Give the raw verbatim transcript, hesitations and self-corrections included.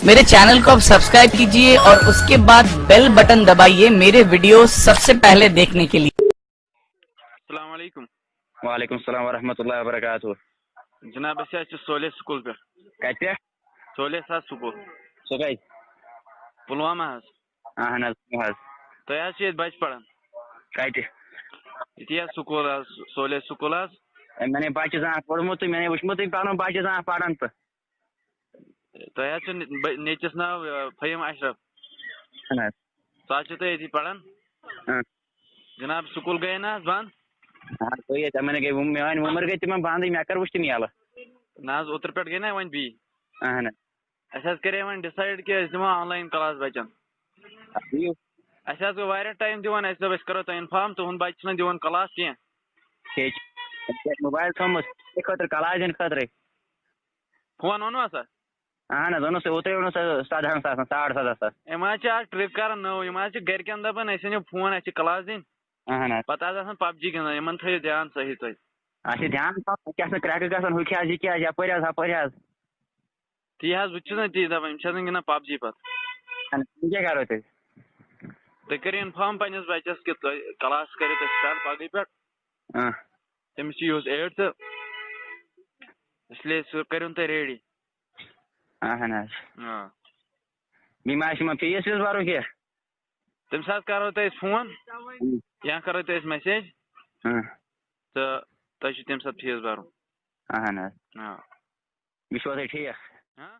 मेरे चैनल को आप सब्सक्राइब कीजिए और उसके बाद बेल बटन दबाइए मेरे वीडियो सबसे पहले देखने के लिए। السلام عليكم. وعليكم السلام ورحمة الله وبركاته. جناب، أسۍ حظ چھِ سولے سکوٗل پٮ۪ٹھ. کتہِ پٮ۪ٹھ؟ سولے حظ سکوٗل. سُہ کتہِ؟ پُلوامہ حظ. اہن حظ، اہن حظ. تۄہہِ حظ چھِ ییٚتہِ بَچہِ پَران. کتہِ؟ ییٚتی حظ سکوٗل حظ، سولے سکوٗل حظ. مےٚ نے بچہِ زانٛہہ پوٚرمُت تہٕ مےٚ نے وُچھمُتٕے پنُن بچہِ زانٛہہ پران تہٕ. تۄہہِ حظ چھُ نِ- بَ- نیٚچِس ناو آ، فہیم اشرف. اہن حظ. سُہ حظ چھُ تۄہہِ ییٚتی پَران. اۭں. جناب، سکوٗل گٔیے نہ حظ بنٛد؟ اہن حظ، گٔیے تِمن گٔے وُم- میٲنۍ وُمر گٔے تِمن بندٕے، مےٚ کر وُچھ تِم یلہٕ؟ نہ حظ، اوترٕ پٮ۪ٹھ گٔے نہ وۄنۍ بیٚیہِ. اہن حظ. اَسہِ حظ کَرے وۄنۍ ڈِسایڈ کہِ أسۍ دِمو آن لاین کلاس بَچَن. اَدٕ یِیِو. اَسہِ حظ گوٚو واریاہ ٹایم دِوان، اَسہِ دوٚپ أسۍ کَرو تۄہہِ اِنفارم، تُہُنٛد بَچہِ چھُنہٕ دِوان کلاس کینٛہہ. ٹھیٖک چھُ. موبایل تھوٚومُت یہِ خٲطرٕ کلاس دِنہٕ خٲطرٕ. فون اوٚنوا سا؟ اہن حظ، اوٚنُس تہٕ اوترے اوٚنُس سدہن ساسن، ساڑ سدہ ساس. یِم حظ چھِ اَز ٹرٛک کَران نٔو، یِم حظ چھِ گَرِکٮ۪ن دَپان أسۍ أنِو فون، اَسہِ چھِ کلاس دِنۍ. اہن حظ. پَتہٕ حظ آسان پَب جی گِنٛدان، یِمَن تھٲیِو دھیان صحیح تُہۍ. اَسہِ چھِ دھیان تھاوُن، کیٛاہ سا کرٛٮ۪کہٕ گژھان، ہُہ کیٛاہ حظ، یہِ کیٛاہ حظ، یَپٲرۍ حظ، ہُپٲرۍ حظ. تی حظ، بہٕ تہِ چھُس نہ تی دَپان، یِم چھِ آسان گِنٛدان پَب جی پَتہٕ. اہن حظ، وۄنۍ کیٛاہ کَرو تیٚلہِ؟ تُہۍ کٔرِو اِنفارم پنٛنِس بَچَس کہِ تُہۍ کلاس کٔرِو تُہۍ سٹاٹ پَگہٕے پٮ۪ٹھ. اۭں. تٔمِس چھِ یِہُس ایٹتھٕ، اس لیے سُہ کٔرِو تُہۍ ریڈی. اہن حظ. آ. بیٚیہِ ما آسہِ یِمن فیٖس ویٖس بَرُن کینٛہہ؟ تٔمِس حظ کَرو تۄہہِ أسۍ فون یا کَرو تۄہہِ أسۍ میسیج اۭں. تہٕ تۄہہِ چھُ تَمہِ ساتہٕ فیٖس بَرُن. اہن حظ. آ. یہِ چھُوا تۄہہِ ٹھیٖک؟ ہاں؟